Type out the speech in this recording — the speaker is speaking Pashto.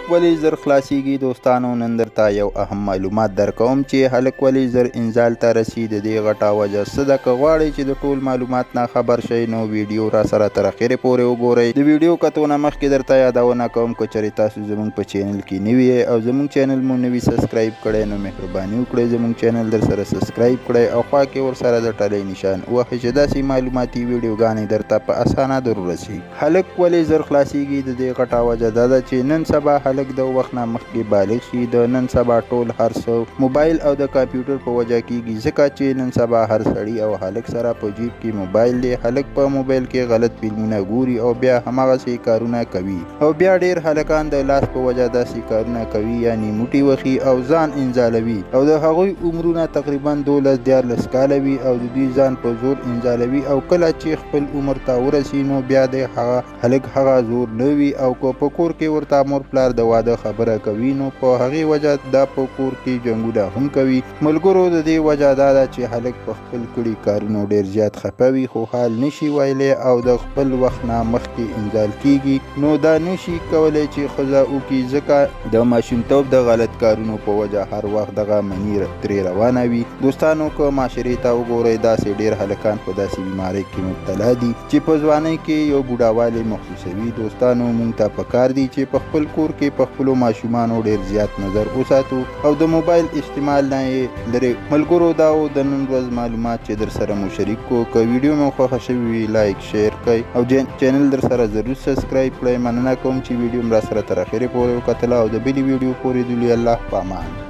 هلک ولې زر خلاصیږي؟ دوستانو، نن درته یو اهم معلومات درکوم چې هلک ولې زر انزال ته رسي، د دې غټه وجه څه ده. که غواړئ چې د ټول معلومات نه خبر شئ نو ویډیو را سره تر اخرې پورې وګورئ. د ویډیو کتو نه مخکې درته یادونه کوم، که چېرې تاسو زموږ په چینل کې نوي یئ او زموږ چینل مو نوي subscribe کړی نو مهرباني وکړئ زموږ چینل در سره subscribe کړئ او خوا کې ورسره د ټلۍ نشان ووهئ چې داسې معلوماتي ویډیوګانې درته په اسانه در ورسي. هلک ولې زر خلاصیږي؟ د دې غټه وجه دا ده چې نن سبا هلک د وخت نه مخکې بالغ شي. د نن سبا ټول هر څه موبایل او د کمپیوټر په وجه کیږي، ځکه چې نن سبا هر سړي او هلک سره په جیب کې موبایل دی. هلک په موبایل کې غلط فلمونه ګوري او بیا هماغسې کارونه کوي، او بیا ډیر هلکان د لاس په وجه داسې کارونه کوي، یعنی موټي وخي او ځان انزالوي، او د هغوی عمرونه تقریبا 12 13 کاله وي او د دوی ځان په زور انزالوي، او کله چې خپل عمر ته ورسي نو بیا د هغه هلک هغه زور نه وي، او که په کور کې ورته مور پلار د واده خبره کوي نو په هغې وجه دا په کور کې جنګونه هم کوي. ملګرو، د دې وجه دا ده چې هلک په خپل کړي کارونو ډیر زیات خفه وي، خو حال نشي ویلی او د خپل وخت نه مخکې انزال کیږي، نو دا نشي کولی چې ښځه وکړي، ځکه د ماشومتوب د غلط کارونو په وجه هر وخت دغه مني ترې روانه وي. دوستانو، که معاشرې ته وګورئ داسې ډیر هلکان په داسې بیمارۍ کې مبتلا دي چې په ځوانۍ کې یو بوډاوالی محسوسوي. دوستانو، مونږ ته پکار دي چې په خپل کور کې په خپلو ماشومانو ډیر زیات نظر وساتو او د موبایل استعمال نه یې لرې. ملګرو، دا و د نن ورځ معلومات چې در سره مو شریک کو. که ویډیو مو خوښه شوې وي like، share کړئ او چینل در سره ضرور subscribe کړئ. مننه کوم چې ویډیو مو را سره تر اخرې پورې وکتله او د بلې ویډیو پورې د لوی الله په امان.